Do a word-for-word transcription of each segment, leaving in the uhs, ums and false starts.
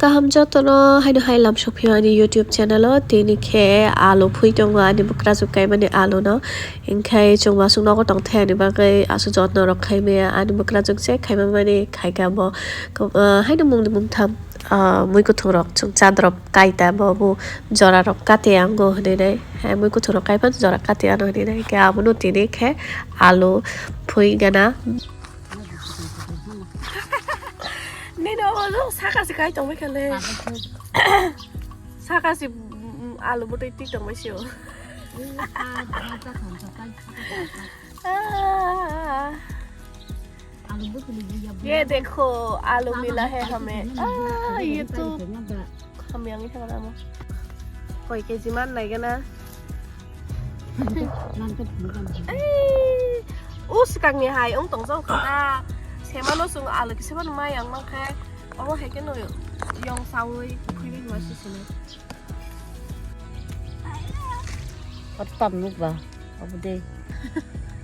Kaham jotono haino hai lam sokphio ani YouTube channel o, tini khe alu phui tongo ani bwkrajwk kaimani alu no, hinkhe chwng wasung nogo tongthai ani bagwi aswk jotno rok khaimaya ani bwkrajwk je khaimamani khaikha bo, ah, haino mungni mungtham, ah, mui kuthung rok chwng chadrop kaita bo, bo jora rok kate ango hinwi nai, hai mui kuthung rok kaiphano jora kate ano hinwi nai, hinkhe abono tini khe alu phui gana. Nini omo saka se kai tongbai khale. Saka se, mm, alu bwtwi twi tongbai sio. Ah. ये देखो, आलू मिला है हमें। Ah, ये तो Hamyang wngkha amo. Koi K G man nai gana. Ei, o swkangni hai wng tongjak kha. Semano chwng alu kisa phano mai ang mankhe. Omo hai kheno yong saui khuibai ma sisini. Tam nukba, obo de.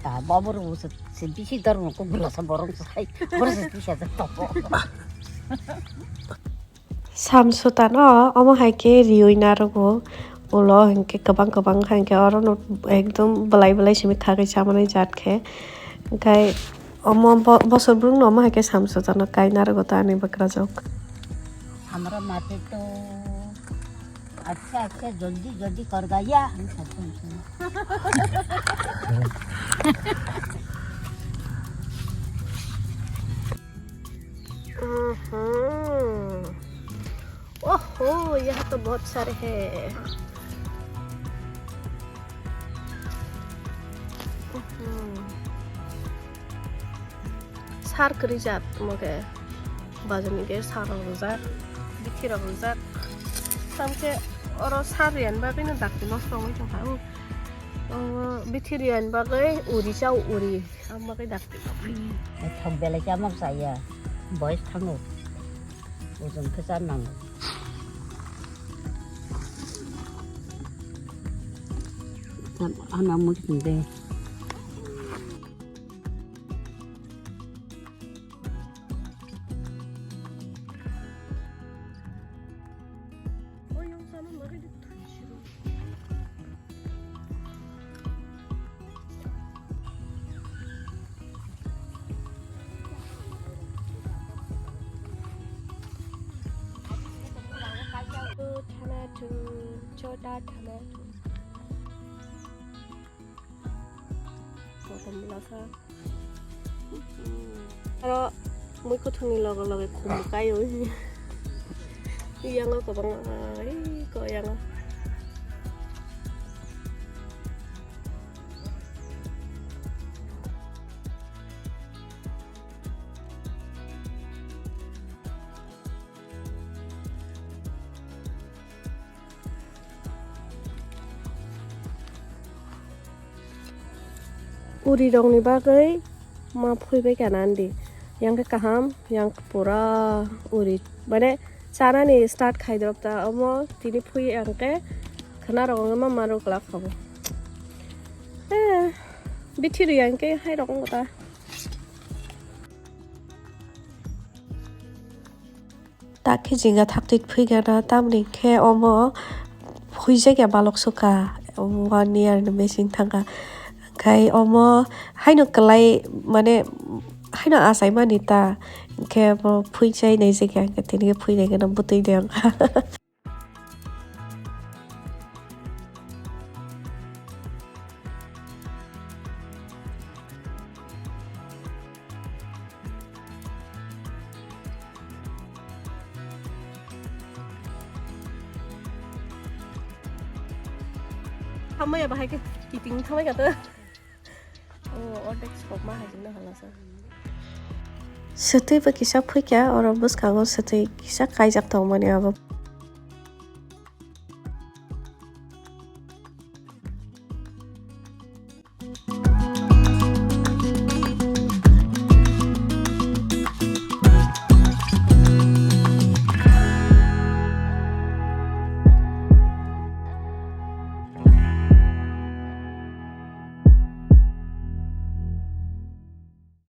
Ta bobo ro se bisi dor ko gula sa borong sai. Borong se tisa topo. Samsutano omo hai khe riui narogo, ulo hinkhe kwbang kwbang hinkhe orono ekdom belai belai simi thagwi chamani jat khe. Hinkhe omo bo-, bosor brumno omo hai khe samsutano kai narogo ta ani bwkrajwk. Hamra mate to accha accha jaldi jaldi kar gaya. हम्म। ओहो, यहाँ तो बहुत सारे हैं। हम्म। Sar kwrwi jat omo khe. Bajani khe sar rok rijak, bithi rok rijak. Tamkhe oro sar riyani bagwi no dakti nosto wngwi tongkha. Omo bithi riyani bagwi uri chao uri. Ang bagwi dakti. Thok belai khe amok chaya. Boyes thango. Ujung khe cha nango. Ana mui sung de. Tomato, chota tomato. Kotom belasa. Aro mui kuthungni loge loge khum bo kaio. Yango kwbangma, iko yango. Uri rokni bagwi ma phuibai kana andi. Yang khe kaham, yang pura uri. Mane chanani start khaidrop ta omo tini phui yang khe khna rok wngma ma rok la khabo. Eh, bithi ri yang khe hai rok wngta. Takhe jinga thaktwi phigana, tamni khe omo phuijak ya balok sukha, one year ni machine thangkha. Khai omo haino kwlai, mane, haino achaimani ta, khe bo phuichai naijak ya, tini khe phuinai gana bwtwi de wngkha. Hamya bahai khe kiting thamai kha to. Oh, ordek sokma hai jingno halasa. Swtwi bo kisa phuikha, oro bwskango swtwi kisa kaijak tongmani abo.